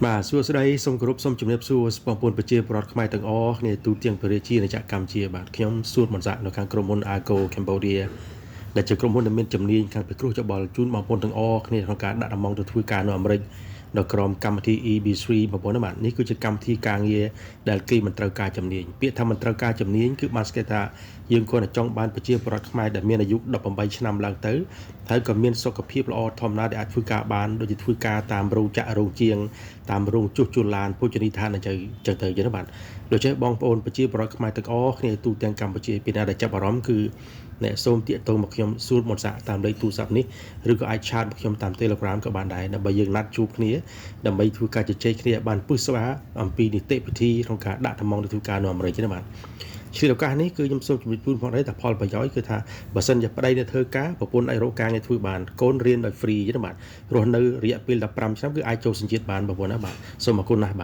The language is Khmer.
បាទសួស្តីសូមគោរពសូមជម្រាបសួរបងប្អូនប្រជាពលរដ្ឋខ្មែរទាំងអស់គ្នាទូទាំងប្រជាជាតិកម្ពុជាបាទខ្ញុំសួតបន្សាក់នៅខាងក្រុមហ៊ុន Ago Cambodia ដែលជាក្រុមហ៊ុនដែលមានជំនាញខាងពិគ្រោះយោបល់ជូនបងប្អូនទាំងអស់គ្នាក្នុងការដាក់តំងទៅធ្វើការនៅអាមេរិកនៅក្រោមកម្មវិធី EB3 បងប្អូនណាបាទនេះគឺជាកម្មវិធីការងារដែលគេមិនត្រូវការជំនាញពាក្យថាមិនត្រូវការជំនាញគឺបានស្គាល់ថាយើងគ្រាន់តែចង់បានប្រជាពលរដ្ឋខ្មែរដែលមានអាយុ18ឆ្នាំឡើងទៅហើយក៏មានសុខភាពល្អធម្មតាដែលអាចធ្វើការបានដូចជាធ្វើការតាមរោងចក្ររោងជាងតាមរោងជួសជុលឡានភោជនីយដ្ឋានអញ្ចឹងចឹងទៅចឹងណាបាទដូច្នេះបងប្អូនប្រជាពលរដ្ឋខ្មែរទាំងអស់គ្នាទូទាំងកម្ពុជាពីណាដែលចាប់អារម្មណ៍គឺអ្នកសូមទាក់ទងមកខ្ញុំសួរមុនសាកតាមលេខទូរស័ព្ទនេះឬក៏អាច chat មកខ្ញុំតាម Telegram ក៏បានដែរដើម្បីយើងណាត់ជួបគ្នាដើម្បីធ្វើការជជែកគ្នាបានពឹស្ដាអំពីនីតិវិធីក្នុងការដាក់តំងទៅធ្វើការនៅអាមេរិកណាបាទឆ្លៀតឱកាសនេះគឺខ្ញុំសូមជម្រាបជូនផងដែរថាផលប្រយោជន៍គឺថាបើសិនជាប្តីនៅធ្វើការប្រពន្ធអាចរកការងារធ្វើបានកូនរៀនដោយ free ណាបាទរស់នៅរយៈពេល15ឆ្នាំគឺអាចចូលសញ្ជាតិបានបងប្អូនណាបាទសូមអរគុណណាស់បាទ។